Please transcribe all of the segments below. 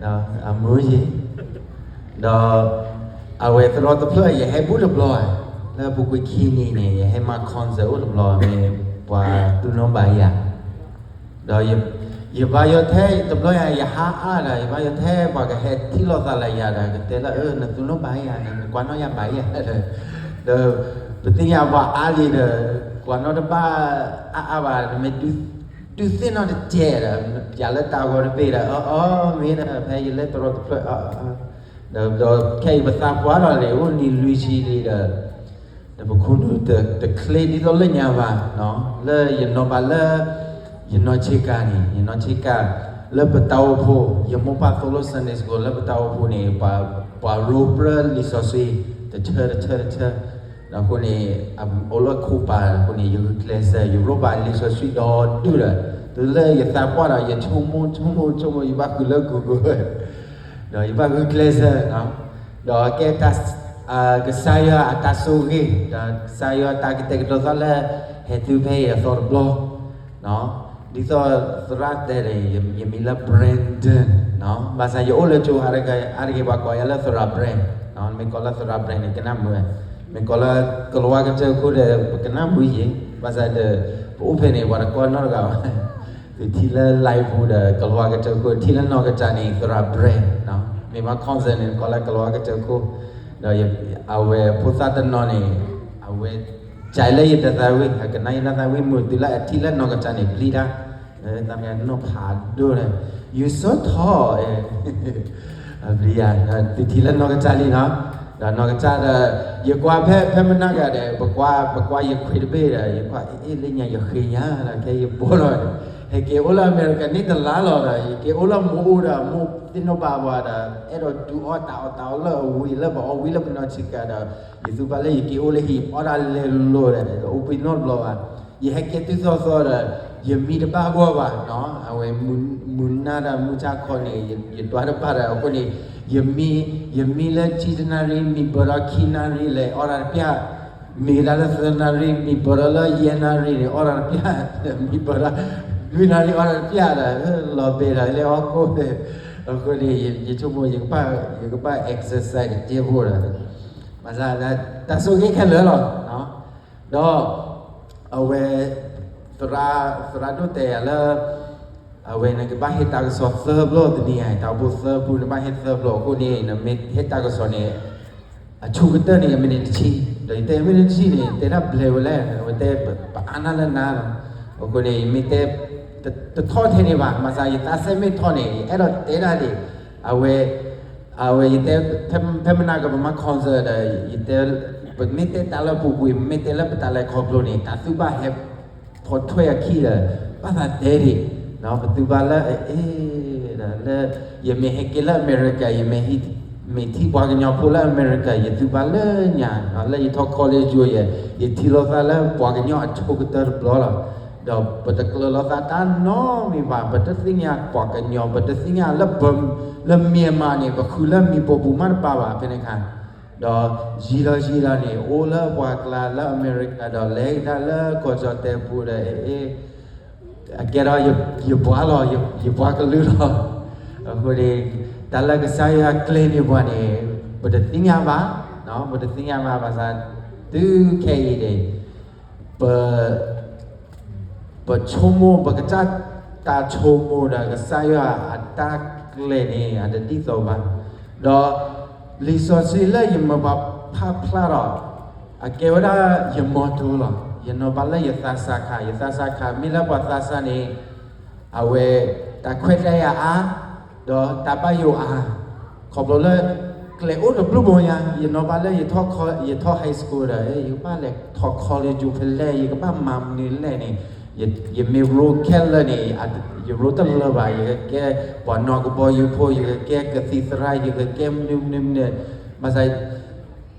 ဒီးအမုာ်ယံၤ, ဒီးအဝဲသရီတဖျၢၣ် ယဟဲဘူးတဘျီဧါ, လၢပူၤကွံာ်ခံနံၤန့ၣ် ယဟဲမၤ concert အိၣ်တဘျီ မ့ၢ်ပှၤသူနီၢ်ဘၣ်ယၤ, ဒီးယဘါယွၤထဲတဘျီယၤ ယဟါအါဒီး ယဘါယွၤထဲပှၤကဟဲထံၣ်လိာ်သးလၢယၤဒီး ကတဲလၢ အၢ နသူနီၢ်ဘၣ်ယၤ နကွၢ်နီၣ်ယၤဘၣ်ယၤဒီး ဒီးပသ့ၣ်ညါပှၤအါလံဒီး ကွၢ်နီၣ်တဘၣ်အါအါဘၣ် နမ့ၢ်ဒုးသ့ၣ်နီၣ်တကဲဒီး ပျးလၢတၢ်ဂီၤတဘ့ၣ်ဒီး အၢ အၢ မ့ၢ်ဒီး ဖဲယလဲၤသရီတဖျၢၣ် အၢ အၢ ဒီး ဒီးခဲအံၤပသးပှၢ်ဒီးန့ၣ် အိၣ်နံၤလွံၢ်ဆံလံဒီး ဒီးပခိၣ်နူာ်တချ့ဒ်သိးလၢညါဘၣ်, လၢယနီၢ်ဘၣ်လၢ ယနီၢ်ဆ့ကၤန့ၣ် ယနီၢ်ဆ့ကၤ လၢပတၢ်အိၣ်ဖှိၣ် ယမိၢ်ပၢ်သိၣ်လိ Sunday School လၢပတၢ်အိၣ်ဖှိၣ်န့ၣ် ပှၤ ပှၤရိပြၢလံာ်စီဆှံ တဆၢ တဆၢ တဆၢ ဒီးအဃိန့ၣ် အိၣ်လၢခိၣ်ပၤအဃိန့ၣ် ယဂုာ်ကျဲးစၢး ယရိဘၣ်လံာ်စီဆှံဒီဒူၣ်ဒီး တုၤလၢယသးပှၢ်ဒီး ယဆိကမိၣ် ဆိကမိၣ် ဆိကမိၣ် ယဘၣ်ဃုာ်လၢ Google ဒီးယဘၣ်ဂုာ်ကျဲးစၢး, ဒီးကဲတၢ် ကစၢ်ယွၤအတၢ်ဆိၣ်ဂ့ၤ ဒီးကစၢ်ယွၤတၢ်ကတဲာ်ကတီၤသးလၢ ဟဲတုၤဖဲအံၤအသီတဘျီ, ဒ်သိးသရၣ်တဲန့ၣ် ယမံၤလၢ Brandon, ဘၣ်ဆၣ်ယအိၣ်လၢကၠိအါတက့ၢ် ပှၤကိးယၤလၢသရၣ် Brand, မ့ၢ်ကိးလၢသရၣ် Brand န့ၣ် ကနၣ်မုာ်ဝဲ, မ့ၢ်ကိးလၢကလၤဝါကတၢၢ်ခိၣ်ဒီး ပကနၣ်မုာ်ယံၤ, ဘၣ်ဆၣ်ဒီး ပအိၣ်ဖဲန့ၣ် ပှၤတကိးနီတဂၤဘၣ် သုထံၣ်လၢ live ပူၤဒီး ကလၤဝါကတၢၢ်ခိၣ် ထံၣ်လၢနီၢ်ကစၢ်န့ၣ် သရၣ် Brand, မ့ၢ်မၤ concert န့ၣ် ကိးလၢကလၤဝါကတၢၢ်ခိၣ်, ဒီးအဝဲဖိသၣ်တနီၤန့ၣ် အဝဲ ကလၢယတၢ်သးဝံၣ် အကနၣ်ယတၢ်သးဝံၣ် မုာ်တုၤလၢအထံၣ်လၢနီၢ်ကစၢ်န့ၣ် ဘျံးတၢ်, တၢ်မ့ၢ်နီၢ်ဖးဒိၣ်ဒီး you so tall, ဘျံးယၤ သုထံၣ်လၢနီၢ်ကစၢ်လံနီၤ, ဒီးနီၢ်ကစၢ်ဒီး ယကွၢ်ဖဲ ဖဲမနၤဂၤဒီး ပကွၢ် ပကွၢ်ယခွံးတဘ့ၣ်ဒီး ယကွၢ်အ့ၣ်လၢညါ ယဃ့ညါလီၤ ခဲယဘိလီၤ, ဟဲက့ၤအိၣ်လၢအမဲရကၤန့ၣ်တလါလီၤဒီး ယက့ၤအိၣ်လၢမိၢ်အိၣ်ဒီး မိၢ်သ့ၣ်နီၣ်ဘၣ်ပှၤဒီး အဲၣ်ဒိးဒုးအီၣ်တၢ်အီၣ်တၢ်အီလၢအဝံၤလၢပအီဝံၤလၢပနီၢ်ဆ့ကၤဒီး ယသူပှၤလၢယက့ၤအိၣ်လၢဟံၣ်အီၣ်တၢ်လဲၤလိၤဒီး အိၣ်ဘှံးနီတဘျီဘၣ်, ယဟဲက့ၤတုၤသီသီဒီး ယမံတဘၣ်ဂီၢ်ဘၣ်, အဝဲမုၢ်နၤဒီးမုၢ်ဆါခီန့ၣ် ယတွၤတဘၣ်ဒီး အဃိန့ၣ် ယမံ ယမံလၢဆံတနၣ်ရံၣ် မံဘၢဒီးခံနၣ်ရံၣ်လဲၤအီၣ်တၢ်တပျၢ်, မံကဒါလၢသၢနၣ်ရံၣ် မံဘၢဒီးလၢယဲၢ်နၣ်ရံၣ်န့ၣ် အီၣ်တၢ်တပျၢ်, မံဘၢဒီး လွံၢ်နၣ်ရံၣ်အီၣ်တၢ်တပျၢ်ဒီး လီၤဘဲဒီးလဲၤအီၣ်ကိၣ်, အဃိန့ၣ် ယဆိကမိၣ် ယကဘၣ် exercise တကဲဖိဒီး ဘၣ်ဆၣ် တၢ်ဆိၣ်ဂ့ၤခဲလၢာ်လီၤ, ဒီး အဝဲ သရၣ် သရၣ်ဒိၣ်တဲယၤလၢ အဝဲနကဘၣ်ဟ့ၣ်တၢ်ကစီၣ်သၢဘျီတနံၤဧါ, တၢ်အိၣ်ဖှိၣ်သၢဖုနဘၣ်ဟ့ၣ်သၢဘျီအဃိန့ၣ် နမ့ၢ်ဟ့ၣ်တၢ်ကစီၣ်န့ၣ် အဆိကတၢၢ်န့ၣ် အမံးနံးတဆံ, ဒီးယတဲမံးနံးတဆံန့ၣ် တဲဒၣ်ဘျဲးဝဲလဲၣ်, အဝဲတဲပအါနၢ်လၢနၤလီၤ, အဃိန့ၣ် ယမ့ၢ်တဲ တထီၣ်ထဲန့ၣ်ဘၣ်, ဘၣ်ဆၣ်ယသးစဲမ့ၢ်ထီၣ်န့ၣ် ယအဲၣ်ဒိးတဲဒၣ်ဒံး, အဝဲ အဝဲယတဲ ဖဲမနၤကပမၤ concert ဒီး ယတဲ ပမ့ၢ်တဲတၢ်လၢပူၤကွံာ် ပမ့ၢ်တဲလၢပတၢ်လဲၤခီဖျိန့ၣ် တၢ်သူၣ်ဘၣ်ဟဲ ဖီထွဲအခံဒီး ဘၣ်သးတဲဒံး, ပသူဘၣ်လၢအအ့ၣ် ဒီးလၢ ယမ့ၢ်ဟဲက့ၤလၢအမဲရကၤ ယမ့ၢ် မ့ၢ်ထံၣ်ပှၤကညီဖိလၢအမဲရကၤ ယသူဘၣ်လၢညါ လၢယထီၣ် college ယိ ယထံၣ်လိာ်သးလၢပှၤကညီအဆိကတၢၢ်တဘျီလီၤ. ဒီးပတကျၢၤလိာ်သးတၢ်နီတမံၤဘၣ်, ပတသ့ၣ်ညါပှၤကညီ, ပတသ့ၣ်ညါလၢ လၢ Myanmar န့ၣ် ပဃုလၢမံၤပိာ်ပူၤမးတပၤဘၣ် ဖဲန့ၣ်အခါ, ဒီးယံာ်လီၤယံာ်လီၤန့ၣ် အိၣ်လၢပှၤကျါလၢအမဲရကၤ ဒီးလဲၤကဒါလၢကီၢ်ကၠီၣ်တဲာ်ပူၤဒီး အကဲဒီးယပှၤလီၤ, ယပှၤကလုာ်လီၤ. အဃိန့ၣ် တၢ်လၢကစၢ်ယွၤကျဲၤန့ၢ်ပှၤန့ၣ် ပတသ့ၣ်ညါဘၣ်, ပတသ့ၣ်ညါဘၣ် ဘၣ်ဆၣ် တုၤခဲအံၤန့ၣ် ပ ပဆိကမိၣ် ပကစၢ်တၢ်ဆိကမိၣ်ဒီး ကစၢ်ယွၤအတၢ်ကျဲၤန့ၣ် အတဒ်သိးဘၣ်. ဒီးလံာ်စီဆှံလၢယမၤပှၤဖးဖျါဒီး အကဲဝဲဒၣ်ယ motto လီၤ. ယနီၤဘၣ်လၢယသးစၢ်ခါ, ယသးစၢ်ခါ မ့ၢ်လၢပှၤသးစၢ်န့ၣ် အဝဲ တၢ်ခွဲးတၢ်ယာ်အါ, ဒီးတၢ်ဘၣ်ယိၣ်အါ, ခီဖျိလၢ ကျဲအိၣ်တဘျုးဘိညါ, ယနီၤဘၣ်လၢယထီၣ် ယထီၣ် high school ဒီး ယကဘၣ်လဲၤထီၣ် college ဖဲလဲၣ်, ယကဘၣ်မၤမနုၤလဲၣ်န့ၣ်, ယမ့ၢ်ရိခဲလၢာ်န့ၣ် ယရိတလၢာ်ဘၣ်, ယကကဲပှၤနီၢ်ကဘီယူၤဖိ, ယကကဲကသံၣ်သရၣ်, ယကကဲမနုၤမနုၤမနုၤ, ဘၣ်ဆၣ်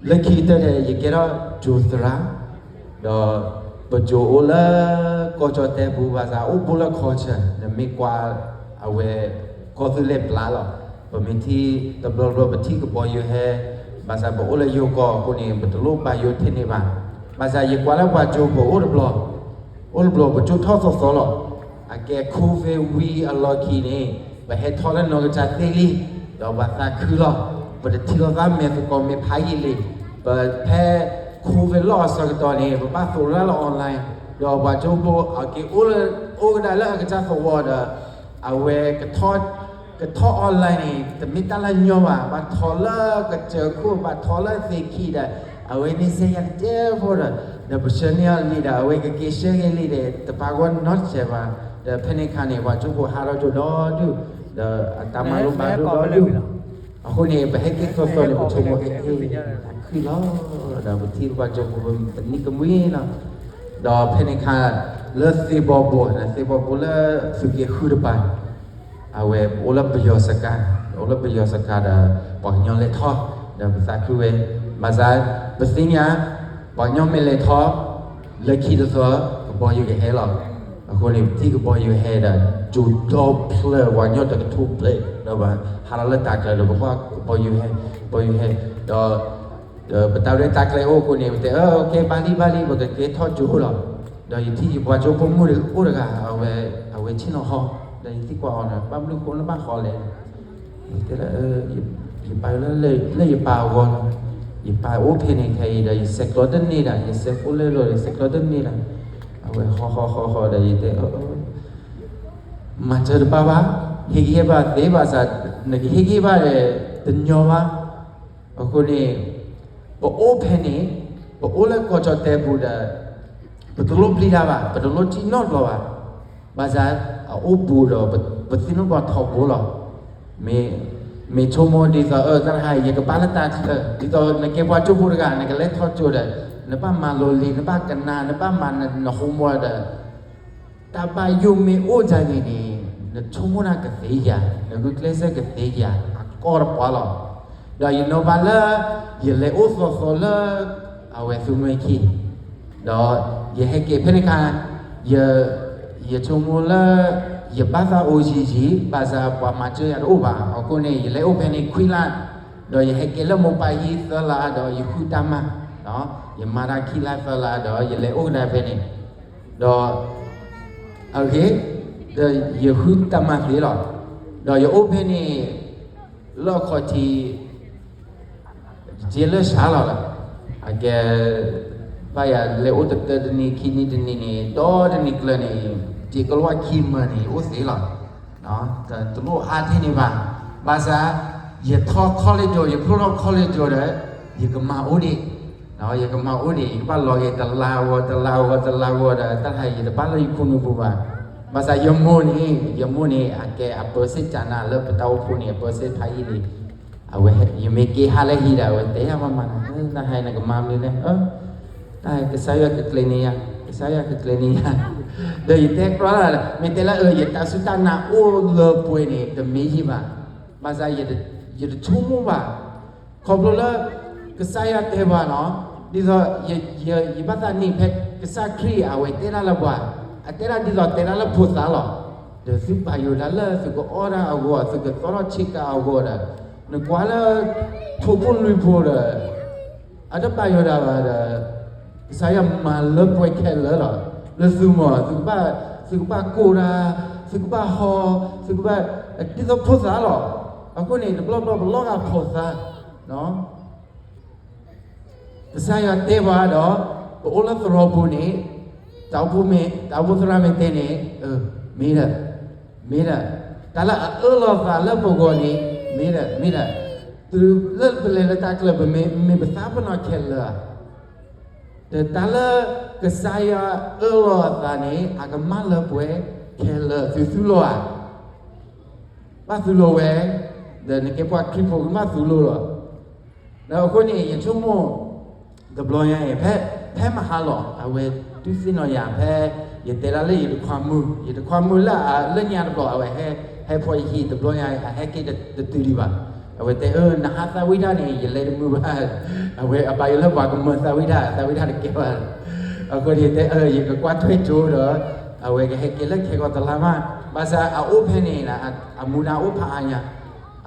လၢခံကတၢၢ်န့ၣ် ယကဲထီၣ်ကၠိသရၣ်, ဒီးပကၠိအိၣ်လၢ ကီၢ်ကၠီၣ်တဲာ်ပူၤ ဘၣ်ဆၣ်အိၣ်ဘူးလၢ culture နမ့ၢ်ကွၢ် အဝဲ ကီၢ်သူလ့ၤပျၢ်လီၤ. ပမ့ၢ်ထံၣ်တဘျီဘျီ ပထံၣ်ကဘီယူၤဟဲ, ဘၣ်ဆၣ်ပအိၣ်လၢယိၤကီၢ်အဃိန့ၣ် ပတလိၣ်ဘၣ်ယိၤထဲန့ၣ်ဘၣ်. ဘၣ်ဆၣ်ယကွၢ်လၢပှၤကၠိဖိအိၣ်တဘျီ, အိၣ်တဘျီ ပကၠိထီၣ်သီသီလီၤ. အကဲ COVID ဝံၤအလီၢ်ခံန့ၣ် ပဟဲထီၣ်လၢနီၢ်ကစၢ်သ့လံ, ဒီးပှၤသးခုလီၤ, ပတထံၣ်လိာ်သးမဲာ်သကိးမဲာ်ဖးယံာ်လံ, ပဖဲ covid လီၤအဆၢကတီၢ်န့ၣ် ပဘၣ်သိးလၢ online, ဒီးပှၤကၠိဖိအက့ၤအိၣ်လၢ အိၣ်ကဒါလၢအကစၢ်သဝီဒီး အဝဲ ကထီၣ် online န့ၣ် တမ့ၢ်တၢ်လၢညီဘၣ်, ဘၣ်ထီၣ်လၢကစၢၢ်ခိၣ် ဘၣ်ထီၣ်လၢသ့ၣ်ခံဒီး အဝဲန့ၣ်စ့ယၤတကဲဖိဒီး ဒီးပဆှၢန့ၢ်အီၤလံဒီး အဝဲကက့ၤဆှၢက့ၤလံဒီး တပာ်ဂီၢ်နီတစဲးဘၣ်, ဒီးဖဲန့ၣ်ခါန့ၣ် ပှၤကၠိဖိဟးထီၣ်ကၠိဒီဒူၣ်, ဒီးအတၢ်မၤလိဘၣ်ဒိၣ်ဒီဒူၣ်, အဃိန့ၣ် ပဟဲက့ၤသီသီန့ၣ် ပဆိကမိၣ် အ့ အ့ သးခုလီၤ, ဒီးပထံၣ်ပှၤကၠိဖိ ပနံၤကမှံလီၤ, ဒီးဖဲန့ၣ်ခါ လၢသ့ၣ်ဘီဘိ သ့ၣ်ဘီဘိလၢသုးက့ဃုတပၤ အဝဲပအိၣ်လၢပယီၤစခန်း, အိၣ်လၢပယီၤစခန်းဒီး ပှၤကညီလဲၤထီၣ်, ဒီးပသးခုဝဲ, ဘၣ်ဆၣ် ပသ့ၣ်ညါ ပှၤကညီမ့ၢ်လဲၤထီၣ် လၢခံတသီ ကဘီယူၤကဟဲလီၤ. အဃိန့ၣ် ပထံၣ်ကဘီယူၤဟဲဒီး ကၠိဒီဖျၢၣ်ပှၤကညီတကထိဖျၢၣ် ဒီးပဟးလီၤလၢတၢ်ကျဲၤဒီး ပကွၢ်ကဘီယူၤဟဲ, ကဘီယူၤဟဲ, ဒီး ဒီးပတၢ်ရဲၣ်တၢ်ကျဲၤအိၣ်အဃိန့ၣ် ပတဲ OK ဘၣ်လံဘၣ်လံ ပကကဲထီၣ်ကၠိလီၤ. ဒီးယထံၣ်ယပှၤကၠိဖိမုၣ်တအိၣ်တဂၤ အဝဲဆ့ၣ်နီၤဟီ, ဒီးယသံကွၢ်အီၤန့ၣ် ဘၣ်မနုၤဃိလၢဘၣ်ဟီလဲၣ်, တဲလၢ ယပာ်လၢ လၢယပာ်အဂီၢ်လီၤ, ယပာ်အိၣ်ဖဲန့ၣ်ခဲအံၤဒီး ယဆဲးကျိးတန့ၢ်ဒၣ်, ယဆဲးဖိလဲလိာ်ဒီး ယဆဲးကျိးတန့ၢ်ဒၣ်, အဝဲဟီဟီဟီဟီဒီး ယတဲ မၤစၢၤတဘၣ်ဘၣ်, ဟ့ၣ်ဂံၢ်ဟ့ၣ်ဘါသ့ဘၣ်ဆၣ် နကဟ့ၣ်ဂံၢ်ဟ့ၣ်ဘါဒီး တညီဘၣ်. အဃိန့ၣ် ပအိၣ်ဖဲန့ၣ် ပအိၣ်လၢကီၢ်ကၠီၣ်တဲၣ်ပူၤဒီး ပတလိၣ်ပျံၤတၢ်ဘၣ်, ပတလိၣ်ထံၣ်နီတဘျီဘၣ်. ဘၣ်ဆၣ် အအိၣ်ဘူးဒီး ပသ့ၣ်နီၣ်ပှၤထီဘိလီၤ. မ့ၢ်ဆိကမိၣ်ဒ်သိး အၢ တၢ်တခါအံၤ ယကဘၣ်လၢတၢ်ချၢ, ဒ်သိးနကဲပှၤကၠိဖိတဂၤ နကလဲၤထီၣ်ကၠိဒီး နဘၣ်မၤလိလံာ်, နဘၣ်ကနၣ်, နဘၣ်မၤန homework ဒီး တၢ်ဘၣ်ယိၣ်မ့ၢ်အိၣ်ဒ်န့ၣ်န့ၣ် နဆိကမိၣ်တၢ်ကသ့ဧါ, နဂုာ်ကျဲးစၢးကသ့ဧါ, အကီတပှၤလီၤ. ဒီးယနီၤဘၣ်လၢ ယလဲၤအိၣ်သီသီလၢ အဝဲသူမှဲခံ, ဒီးယဟဲက့ၤဖဲန့ၣ်ခါ ယဆိကမိၣ်လၢ ယဘၣ်သးအိၣ်ယံာ်ယံာ် ဘၣ်ဆၣ်ပှၤမၤစၢၤယၤတအိၣ်ဘၣ်. အဃိန့ၣ် ယလဲၤအိၣ်ဖဲန့ၣ်ခွံလါ, ဒီးယဟဲက့ၤလၢမိၢ်ပၢ်ဟံၣ်သၢလါဒီး ယဃုတၢ်မၤ, ယမၤတၢ်ခံလါသၢလါဒီး ယလဲၤအိၣ်ကဒါဖဲန့ၣ် ဒီး အဂ့ၢ် ဒီးယဃုတၢ်မၤသ့လီၤ. ဒီးယအိၣ်ဖဲန့ၣ် လၢအခီၣ်ထံး ယလၢစှၤလီၤလီၤ. အကဲ ဘၣ်ယၤလဲၤအိၣ်တတၢတနံၤခံနံၤတနံၤန့ၣ် ဒီတနံၤကျၢၤန့ၣ် ယကလီၢ်ခံမၢန့ၣ် ယအိၣ်သ့လီၤ. တလိၣ်အါထဲန့ၣ်ဘၣ်. ဘၣ်ဆၣ် ယထီၣ် college ဒီး ယဖျိထီၣ် college ဒီး ယကမၤအိၣ်ဒံး ယကမၤအိၣ်ဒံး ယကဘၣ်လီၤဂာ်တလါဂီၤ တလါဂီၤ တလါဂီၤဒီး တၢ်တခါအံၤ ယတဘၣ်လၢယခိၣ်နူာ်ပူၤဘၣ်. ဘၣ်ဆၣ်ယမိၢ်န့ၣ် ယမိၢ်န့ၣ် အကဲအပၢဆ့ၣ်ကနၣ်လၢပတၢ်အိၣ်ဖှိၣ်န့ၣ် အပၢဆ့ၣ်ဖးယံာ်လံ. အဝဲ ယမ့ၢ်က့ၤဟးလၢဟံၣ်ဒီး အဝဲတဲယၤမးမး တၢ်တခါအံၤ နကမၤမနုၤလဲၣ်. တၢ်ကစၢ်ယွၤကကျဲၤန့ၢ်ယၤ, ကစၢ်ယွၤကကျဲၤန့ၢ်ယၤ. ဒီးယတဲကြီလီၤ, မ့ၢ်တဲလၢ ယတၢ်စူၢ်တၢ်နာ်အိၣ်လၢပှဲၤန့ၣ် တမ့ၢ်ယံၤဘၣ်. ဘၣ်ဆၣ် ယတဆိကမိၣ်ဘၣ် ခီဖျိလၢ ကစၢ်ယွၤတဲပှၤလီၤ. ဒ်သိး ယဘၣ်သးန့ၢ်ဖဲကစၢ်ခရံာ်အဝဲတဲဒၣ်လၢပှၤ, အတဲဒၣ်ဒ်သိးတဲဒၣ်လၢဖိသၣ်လီၤ. ဒီးသုဘၣ်ယိၣ်ဒၣ်လၢသုကအီၣ်တၢ်အဂီၢ်, သုကသီထီၣ်ဆ့ကၤအဂီၢ်ဒီး, နကွၢ်လၢ ထိၣ်ဖိလွံၢ်ဖိဒီး အတဘၣ်ယိၣ်ဒၣ်ဘၣ်ဒီး ကစၢ်ယွၤမၤလၢပှဲၤခဲလၢာ်လီၤ. လၢသုမီၤ သုကဘၣ်ကိၢ်တၢ်, သုကဘၣ်ဟီ, သုကဘၣ် ဒ်သိးဖိသၣ်လီၤ. အဃိန့ၣ် တဘျီဘျီပလီၤဂာ်ဖိသၣ် ကစၢ်ယွၤတဲပှၤဒီး ပအိၣ်လၢသရိာ်ပူၤန့ၣ် တၢ်အိၣ်ဖှိၣ်မ့ၢ် တၢ်အိၣ်ဖှိၣ်သရၣ်မ့ၢ်တဲန့ၣ် မ့ၢ်ဒီး မ့ၢ်ဒီး တၢ်လၢအအၢၣ်လီၤသးလၢပဂီၢ်န့ၣ် မ့ၢ်ဒီး မ့ၢ်ဒီး တုၤလၢပလဲၤလၢတၢ်ကျၢၤ ပမ့ၢ် မ့ၢ်ပသးပ့ၤနီၣ်ခဲလၢာ် ဒီးတၢ်လၢကစၢ်ယွၤအၢၣ်လီၤအသးန့ၣ် အကမၣ်လၢပှဲၤခဲလၢာ် သုသူလိာ်ဧါ. ဘၣ်သူလိာ်ဝဲ, ဒီးနကဲပှၤခရံာ်ဖိကဘၣ်သူလိာ်လီၤ. ဒီးအဃိန့ၣ် ယဆိကမိၣ် တဘျီညါအံၤ ဖဲ ဖဲမဟါလီၤ အဝဲဒုးသ့ၣ်နီၣ်ယၤဖဲ ယတဲဒၣ်လၢယတခွါမုၣ်, ယတခွါမုၣ်လၢအလၢညါတဘျီ အဝဲဟဲ ဟဲဖီယဟံၣ်တဘျီညါအံၤ အဟဲက့ၤတတုၤဒံးဘၣ်. အဝဲတဲ အၢ နဟးသးဝံၣ်တၢ်န့ၣ် ယလဲၤတမုာ်ဘၣ်. အဝဲအဘၣ်ယိၣ်လၢပှၤကမၤသးဝံၣ်တၢ်, သးဝံၣ်တၢ်တကဲဘၣ်. အဃိန့ၣ်တဲ အၢ ယကကွၢ်ထွဲကၠိဒီး အဝဲကဟဲက့ၤလၢခဲကီၢ်တလါမး, ဘၣ်ဆၣ်အအိၣ်ဖဲန့ၣ် အမူဒါအိၣ်ဖးအါညါ,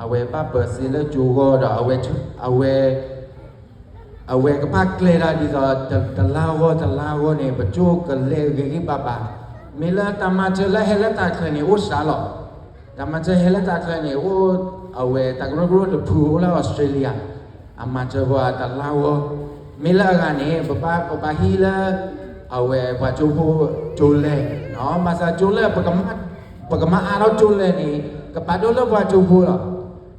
အဝဲဘၣ်ပၢၤစ့လၢကၠိဂီၢ်ဒီး အဝဲ အဝဲကဘၣ်ကျဲၤတၢ်ဒ်သိး တလါဂီၢ်တလါဂီၢ်န့ၣ် ပကၠိကလဲၤဂ့ၤဂ့ၤဘၣ်ဘၣ်, မ့ၢ်လၢတၢ်မၤစၢၤလၢဟဲလၢတၢ်ချၢန့ၣ် အိၣ်စှၤလီၤ. တၢ်မၤစၢၤဟဲလၢတၢ်ချၢန့ၣ် အိၣ်အဝဲတၢ်ကရၢကရိတဖုအိၣ်လၢ Australia အမၤစၢၤပှၤတလါဂီၤ, မ့ၢ်လၢအဂၤန့ၣ် ပဘၣ်ဟံးလၢ အဝဲပှၤကၠိဖိကၠိလဲၢ်, ဘၣ်ဆၣ်ကၠိလဲၢ် ပကမၤအါထီၣ်ကၠိလဲၢ်န့ၣ် ကဘၣ်ဒိလၢပှၤကၠိဖိလီၤ.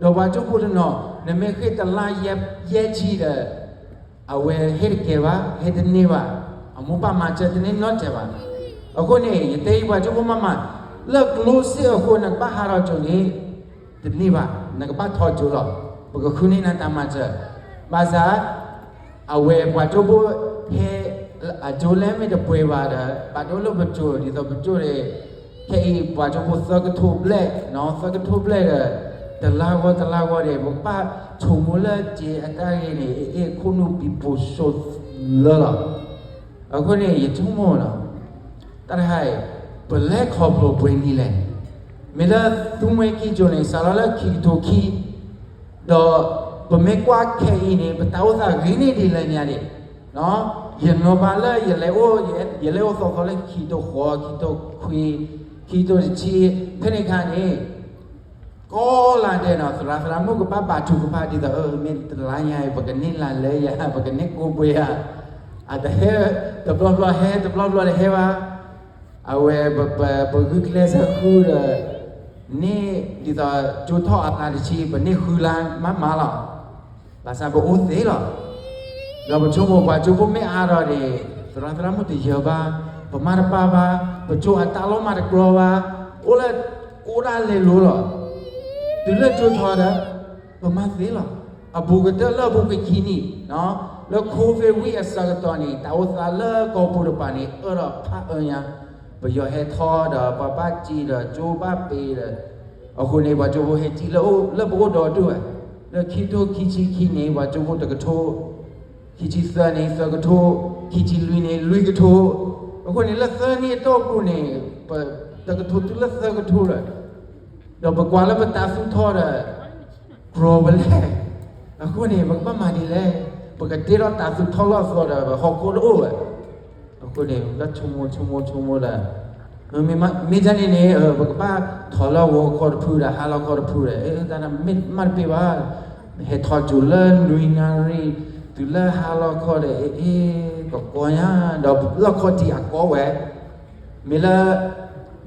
ဒီးပှၤကၠိဖိတနီၤ နမ့ၢ်ဃ့ၢ်တလါယဲၢ်ဆံဒီး အဝဲဟဲတကဲဘၣ်, ဟဲတန့ၢ်ဘၣ်, အမိၢ်ပၢ်မၤစၢၤတန့ၢ်နီတစဲးဘၣ်. အဃိန့ၣ် ယတဲအံၤပှၤကၠိဖိမးမး, လၢကျိစ့ၢ်အဃိ နကဘၣ်ဟးထီၣ်ကၠိန့ၣ် တန့ၢ်ဘၣ်, နကဘၣ်ထီၣ်ကၠိလီၤ. ပကဃုန့ၢ်နၤတၢ်မၤစၢၤ, ဘၣ်ဆၣ် အဝဲပှၤကၠိဖိဟဲ အကၠိလဲၢ်မ့ၢ်တပှဲၤဘၣ်ဒီး ဘၣ်ဒိလၢပကၠိ ဒ်သိးပကၠိန့ၣ် ခဲအံၤပှၤကၠိဖိသၢကထိဘျဲၣ်, သၢကထိဘျဲၣ်ဒီး တလါဂီၤတလါဂီၤန့ၣ် ပကဘၣ်ဆိကမိၣ်လၢက့ၤအတၢ်ဂ့ၢ်န့ၣ် အ့ၣ် ခိၣ်နူာ်ဘံဘူၤစိလၢလီၤ. အဃိန့ၣ် ယဆိကမိၣ်နီၤ တၢ်တခါအံၤ ပလဲၤခီဖျိပှဲၤနံၤလဲၣ်. မ့ၢ်လၢသူမှဲခံကၠိန့ၣ် စးထီၣ်လၢခံကထိခံ, ဒီးပမ့ၢ်ကွၢ်ခဲအံၤန့ၣ် ပတၢ်အိၣ်သးဂ့ၤန့ၢ်ဒ်လဲၣ်ညါဒံး, ယနီၤဘၣ်လၢယလဲၤအိၣ်, ယလဲၤအိၣ်သီသီလၢခံကထိဃိး, ခံကထိခွံ, ခံကထိတဆံ, ဖဲန့ၣ်အခါန့ၣ် ကိးလါဒဲးနီၤ သရၣ်သရၣ်မုၣ်ကဘၣ်ဘါထုကဖၣ်ဒ်သိး မ့ၢ်တလါညါအံၤ ပကန့ၢ်လါလဲယၤ, ပကန့ၢ်ကိးပှ့ၤယၤ, အတဟဲ, တဘျီဘျီဟဲ တဘျီဘျီတဟဲဘၣ်. အဝဲပ, ပ, ပဂုာ်ကျဲးစၢးဃုဒီး န့ၢ်ဒ်သိးကၠိထီၣ်အလါတဆံ ပန့ၢ်ဃုလါမးမးလီၤ. ဘၣ်ဆၣ်ပအိၣ်သ့လီၤ. ဒီးပဆိကမိၣ်ပှၤကၠိဖိမ့ၢ်အါထီၣ်န့ၣ် သရၣ်သရၣ်မုၣ်တယၢၤဘၣ်, ပမၤတပာ်ဘၣ်, ပကၠိအတၢ်လီၢ်မၤတကြီဘၣ်, အိၣ်လၢကိးဒၣ်လဲာ်လိၤလီၤ. တုၤလၢကၠိထီၣ်ဒီး ပမၤသ့လီၤ. အဘူးကတၢၢ်လၢအပူၤကခံနံၣ်, လၢ Covid ဝံၤအဆၢကတီၢ်န့ၣ် တၢ်အိၣ်သးလၢကီၢ်ပူၤတပၤန့ၣ် အၢဒီးဖးအၢညါ, ပယီၤဟဲထီၣ်ဒီး ပှၤဘၣ်စံၣ်ဒီးကၠိဘၣ်ပ့ၤဒီး, အဃိန့ၣ် ပှၤကၠိဖိဟဲစံၣ်လၢအအိၣ်, လၢပအိၣ်ဒီးဒိၣ်ဝဲ, လၢခံကထိခံဆံခံန့ၣ် ပှၤကၠိဖိတကထိ, ခံဆံသၢန့ၣ်သၢကထိ, ခံဆံလွံၢ်န့ၣ်လွံၢ်ကထိ, အဃိန့ၣ် လၢသၢနံၣ်အတီၢ်ပူၤန့ၣ် ပတကထိတုၤလၢသၢကထိလီၤ. ဒီးပကွၢ်လၢပတၢ်သူၣ်ထီၣ်ဒီး ကြီပလဲၣ်, အဃိန့ၣ် ပကဘၣ်မၤဒ်လဲၣ်, ပကတ့ထီၣ်တၢ်သူၣ်ထီၣ်လီၤသီဒီး ပဟီၣ်ခိၣ်တအိၣ်ဝဲ, အဃိန့ၣ် ပဆိကမိၣ်ဆိကမိၣ်ဆိကမိၣ်ဒီး မ့ၢ်ဒ်န့ၣ်န့ၣ် ပကဘၣ်ထီၣ်လၢဂီၤခီတဖုဒီး ဟါလီၤခီတဖုဒီး တၢ်မ့ၢ်မးတပ့ၤဘၣ်, ဟဲထီၣ်ကၠိလၢနွံနၣ်ရံၣ်, တုၤလၢဟါလီၤခီဒီး အ့ၣ် ကကီညါ, ဒီးလၢခီၣ်ထံးအကီဝဲ, မ့ၢ်လၢ,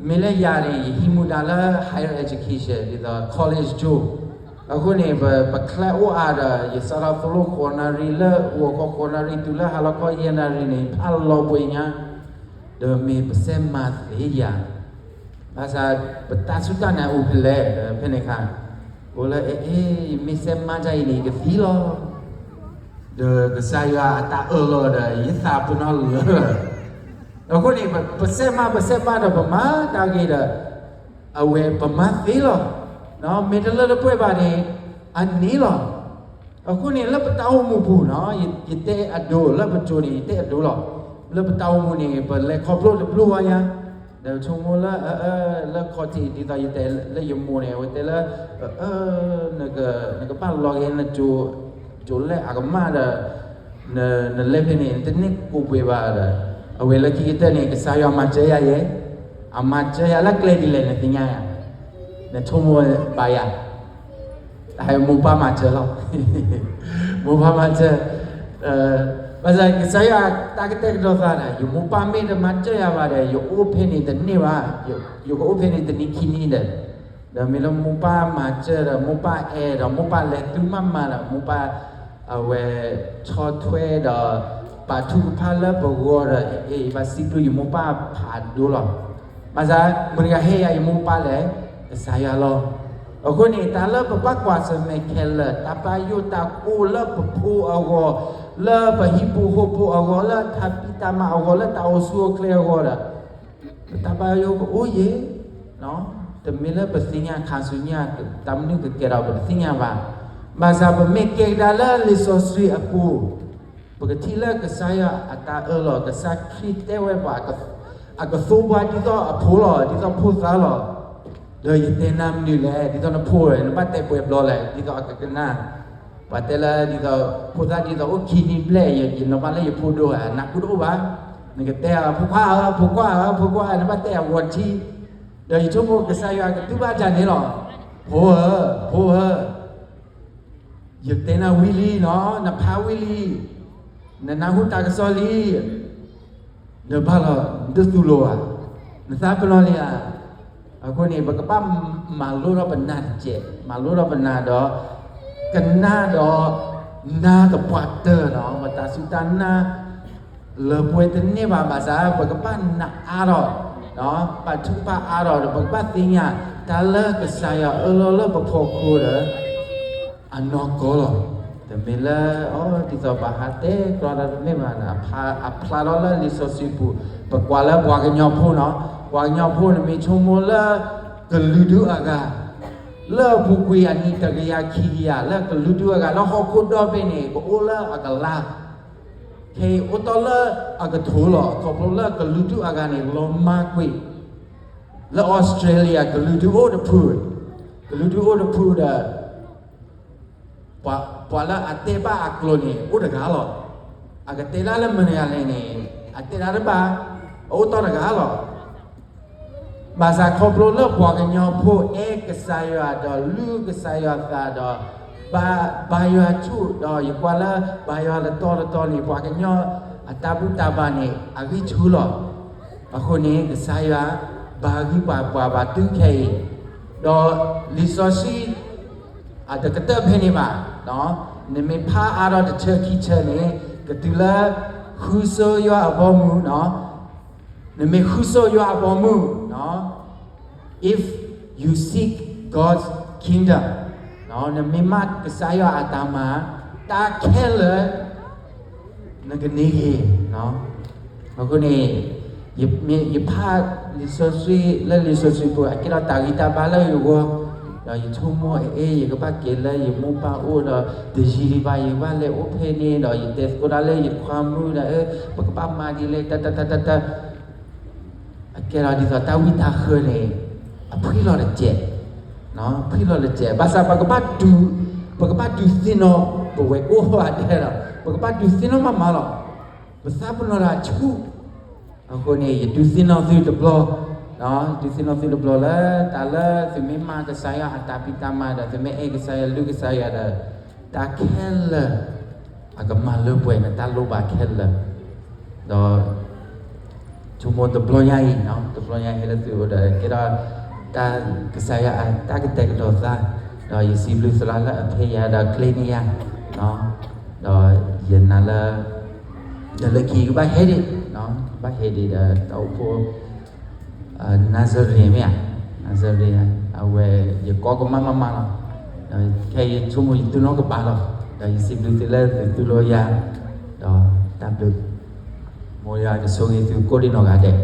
မ့ၢ်လၢယၤန့ၣ် ယဟံးမူဒါလၢ higher education ဒ်သိး college ကၠိ, အဃိန့ၣ် ပ, ပချဲအိၣ်အါဒီး ယစးထီၣ်သိၣ်လိဃိးနၣ်ရံၣ်လၢဂီၤခီဃိးနၣ်ရံၣ် တုၤလၢဟါလီၤခီယဲၢ်နၣ်ရံၣ်န့ၣ် ဖးလီၤပှဲၤညါ, ဒီးမ့ၢ်ပစဲးမၤသ့ယၤ, ဘၣ်ဆၣ် ပတၢ်စူၢ်တၢ်နာ်အိၣ်ဖဲလဲၣ်, ဖဲန့ၣ်အခါ, အိၣ်လၢ အ့ၣ် အ့ၣ် ယမ့ၢ်စဲးမၤဒ်အံၤန့ၣ် ယကသံလီၤ ဒီးကစၢ်ယွၤအတၢ်အၢၣ်လီၤဒီး ယသးပ့ၤနီၣ်လၢာ်လီၤ. အဃိန့ၣ် ပစဲးမၤ ပစဲးမၤဒီး ပမၤတၢ်ဂ့ၤဒီး အဝဲပမၤသ့လီၤ. မ့ၢ်တလၢတပှဲၤဘၣ်န့ၣ် အန့ၣ်လီၤ. အဃိန့ၣ် လၢပတၢ်အိၣ်မူပူၤနီၤ ယတဲအဒိလၢပကၠိန့ၣ် ယတဲအဒိလီၤ. လၢပတၢ်အိၣ်မူန့ၣ် ပလဲၤခီဖျိတဘျုးဝဲညါ, ဒီးဆိကမိၣ်လၢ လၢခီၣ်ထံး ဒ်သိးယတဲလၢယမိၢ်န့ၣ် အဝဲတဲလၢ နကဘၣ်လီၤက့ၤနကၠိ, ကၠိလဲၢ်အကမၣ်ဒီး နလဲၤဖဲန့ၣ် နတန့ၢ်ကိးပှ့ၤဘၣ်ဒီး အဝဲလၢခံကတၢၢ်န့ၣ် ကစၢ်ယွၤမၤစၢၤယၤယဲ, အမၤစၢၤယၤလၢကျဲဒ်လဲၣ် နသ့ၣ်ညါယၤ, နဆိကမိၣ်ဘၣ်ယၤ တၢ်ဟဲမိၢ်ပၢ်မၤစၢၤလီၤ. မိၢ်ပၢ်မၤစၢၤ, ဘၣ်ဆၣ်ကစၢ်ယွၤတၢ်ကတဲာ်ကတီၤသးဒီး ယမိၢ်ပၢ်မ့ၢ်တမၤစၢၤယၤဘၣ်ဒီး ယအိၣ်ဖဲန့ၣ်တန့ၢ်ဘၣ်, ယကအိၣ်ဖဲန့ၣ်တနံၣ်ခံနံၣ်ဒီး, ဒီးမ့ၢ်လၢမိၢ်ပၢ်မၤစၢၤဒီး မိၢ်ပၢ်အဲၣ်ဒီး မိၢ်ပၢ်လဲၤသုမးမးဒီး မိၢ်ပၢ် အဝဲဆီၣ်ထွဲဒီး ပာ်ထုကဖၣ်လၢပဂီၢ်ဒီး ယဘၣ်စံးဘျုးယမိၢ်ပၢ်ဖးဒိၣ်လီၤ. ဘၣ်ဆၣ် မတၤတဂၤဟ့ၣ်ယၤယမိၢ်ပၢ်လဲၣ်, ကစၢ်ယွၤလီၤ. အဃိန့ၣ် တၢ်လၢပဘၣ်ကွၢ်ဆၢၣ်မဲာ်ခဲလၢာ် တၢ်ဘၣ်ယိၣ်တၢ်ကိၢ်လၢပဖိအဂီၢ်, လၢပဟံၣ်ဖိဃီဖိအဂီၢ်, လၢတၢ်ဖံးတၢ်မၤအဂီၢ်, လၢတၢ်အိၣ်ဆူၣ်အိၣ်ချ့အဂီၢ်ဒီး ပတၢ်ဘၣ်ယိၣ်ကအိၣ်ယဲၢ်, တမ့ၢ်လၢပသ့ၣ်ညါခါဆူညါ တၢ်မနုၤကကဲထီၣ်ပတသ့ၣ်ညါဘၣ်. ဘၣ်ဆၣ်ပမ့ၢ်ကဲကဒါလၢလံာ်စီဆှံအပူၤ, ပကထံၣ်လၢကစၢ်ယွၤအတၢ်အၢၣ်လီၤ, ကစၢ်ခရံာ်တဲဝဲပှၤ, အကသိၣ်ပှၤဒ်သိးအဖိလီၤ, ဒ်သိးဖိသၣ်လီၤ. ဒီးယတဲနၤမနုၤလဲၣ်, ဒ်သိးနဖိ နဘၣ်တဲပှဲၤဘျီလဲၣ်, ဒ်သိးအကကနၣ် ပှၤတဲလၢဒ်သိး ဖိသၣ်ဒ်သိးအိၣ်ခံနံၣ်ဘျဲၣ် ယနီၤဘၣ်လၢယဖိဒိၣ်ဧါ, နၢ်ဟူတအိၣ်ဘၣ်. နကတဲအီၤ ဖိခွါဧၢ, ဖိခွါဧၢ, ဖိခွါဧၢ, နဘၣ်တဲအဝီၤထံ, ဒီးယဆိကမိၣ်ကစၢ်ယွၤကတူၢ်ဘၣ်တၢ်န့ၣ်လီၤ. ဖိဧၢ, ဖိဧၢ, ယတဲနၤဝံၤလံနီၤ, နဖးဝံၤလံ, နနၢ်ဟူတၢ်ကစီၣ်လံ, နဘၣ်လီၤ, နတသူၣ်လိာ်ဧါ, နသးပ့ၤနီၣ်လံဧါ. အဃိန့ၣ် ပကဘၣ်မၤလိထီၣ်ပနၢ်တစဲး, မၤလိထီၣ်ပနၢ်ဒီး ကနၣ်ဒီး နၢ်သပှၢ်တၢၢ်နီၤ, ပတၢ်စူၢ်တၢ်နာ် လၢပှဲၤတန့ၢ်ဘၣ်ဘၣ်ဆၣ် ပကဘၣ်နာ်အါထီၣ်, ပာ်ထုကဖၣ်အါထီၣ်ဒီး ပကဘၣ်သ့ၣ်ညါ တၢ်လၢကစၢ်ယွၤအၢၣ်လီၤလၢပဖီခိၣ်ဒီး အနီၢ်ကီၢ်လီၤ. တမ့ၢ်လၢ အိ ဒ်သိးပဟးတဲကျီဒီးတမ့ၢ်ဘၣ်, အဖျါထီၣ်လၢလံာ်စီဆှံပူၤ, ပကွၢ်လၢပှၤကညီဖိနီၤ, ပှၤကညီဖိန့ၣ်မ့ၢ်ဆိကမိၣ်လၢ ကလုာ်ဒူၣ်အဂၤ လၢအပူၤကွံာ်အနံၣ်တကယၤခံကယၤ လၢကလုာ်ဒူၣ်အဂၤ လၢဟီၣ်ခိၣ်ဒီဘ့ၣ်န့ၣ် ကအိၣ်လၢအကလါ, ခဲအံၤအိၣ်တီၢ်လၢအကထိလီၤ. ခီဖျိလၢကလုာ်ဒူၣ်အဂၤန့ၣ် လီၤမၢ်ကွံာ် လၢအီစထြ့လယါ ကလုာ်ဒူၣ်အိၣ်တဖု, ကလုာ်ဒူၣ်အိၣ်တဖုဒီး ပှၤလၢအတဲဘၣ်အကျိာ်န့ၣ် အိၣ်တဂၤလီၤ. အကတဲဒၣ်လၢမနုၤလဲၣ်န့ၣ် အတဲဒၣ်တဘၣ်, အအိၣ်တီၢ်တဂၤလီၤ. ဘၣ်ဆၣ်ခီဖျိလၢပှၤကညီဖိအဲၣ်ကစၢ်ယွၤဒီးလုၢ်ကစၢ်ယွၤသးဒီး ဘါယွၤဆူၣ်ဒီး ယကွၢ်လၢဘါယွၤတတီၤတတီၤန့ၣ် ပှၤကညီအတၢ်ဘူၣ်တၢ်ဘါန့ၣ် အဂံၢ်ဆူၣ်လီၤ. အဃိန့ၣ် ကစၢ်ယွၤ ဘၣ်ဂံၢ်ပှၤပှၤဘၣ်တုၤခဲအံၤ, ဒီးလံာ်စီဆှံ အတကတၢၢ်ဖဲန့ၣ်ဘၣ်, နမ့ၢ်ဖးအါထီၣ်တဆၢခံဆၢန့ၣ် ကတုၤလၢ ဃုဆိယွၤအဘီအမုၢ်, နမ့ၢ်ဃုဆိယွၤအဘီအမုၢ်, if you seek God's kingdom, နမ့ၢ်မၤကစၢ်ယွၤအတၢ်မၤ, တၢ်ခဲလၢာ် နကန့ၢ်ဂ့ၤ. အဃိန့ၣ် ယဖးလံာ်စီဆှံ လၢလံာ်စီဆှံပူၤ အကဲထီၣ်တၢ်ဂံၢ်တၢ်ဘါလၢယဂီၢ်, ဒီးယဆိကမိၣ် အ့ ယကဘၣ်က့ၤလၢယမိၢ်ပၢ်အိၣ်ဒီး တယံာ်ဒံးဘၣ် ယကဘၣ်လဲၤအိၣ်ဖဲန့ၣ်ဒီး ယတဲသကိးတၢ်လၢယခွါမုၣ်ဒီး အ့ ပကဘၣ်မၤဒ်လဲၣ် တၢ်တၢ်တၢ်တၢ်တၢ် အကဲထီၣ်ဒ်သိးတၢ်ဝံတၢ်ဃၢၤန့ၣ် အဖှံလီၤတစဲး, ဖှံလီၤတစဲး. ဘၣ်ဆၣ်ပကဘၣ်တူၢ်, ပကဘၣ်ဒုးသ့ၣ်နီၣ် ပဝဲကိးဂၤဒဲးလီၤ. ပကဘၣ်ဒုးသ့ၣ်နီၣ်မးမးလီၤ. ပသးပ့ၤနီၣ်တၢ်ဆူၣ်. အဃိန့ၣ် ယဒုးသ့ၣ်နီၣ်သုတဘျီ, ဒုးသ့ၣ်နီၣ်သုတဘျီလၢ တၢ်လၢသုမ့ၢ်မၤကစၢ်ယွၤအတၢ်ဖံးတၢ်မၤဒီး သုမ့ၢ်အဲၣ်ကစၢ်ယွၤလုၢ်ကစၢ်ယွၤဒီး တၢ်ခဲလၢာ် အကမၤလၢပှဲၤနတၢ်လိၣ်ဘၣ်ခဲလၢာ်, ဒီး ဆိကမိၣ်တဘျီညါအံၤ, တဘျီညါဟဲလၢသုအိၣ်ဒီး ကဲထီၣ် တၢ်ကစၢ်ယွၤအတၢ်ကတဲာ်ကတီၤသး, ဒီးယစံးဘျုးသရၣ်လၢအဖဲယၤဒီးကျဲန့ၢ်ယၤ, ဒီးယနာ်လၢ ဒီးလၢခံကဘၣ်ဟဲဒံး, ကဘၣ်ဟဲဒံးဒီးတၢ်အိၣ်ဖှိၣ် နၤစရ့းမ့ၢ်ဧါ, နၤစရ့း အဝဲ ယကိးကမၣ်မးမးလီၤ. ဒီးခဲအံၤယဆိကမိၣ်ယတူၢ်နီၣ်ကဘၣ်လီၤ. ဒီးယစံးဘျုးသုလၢသုတူၢ်လိာ်ယၤ, ဒီးတၢ်ဘျုး မ်ယွၤကဆိၣ်ဂ့ၤသုကိးဒံးနီၢ်ဂၤဒဲး.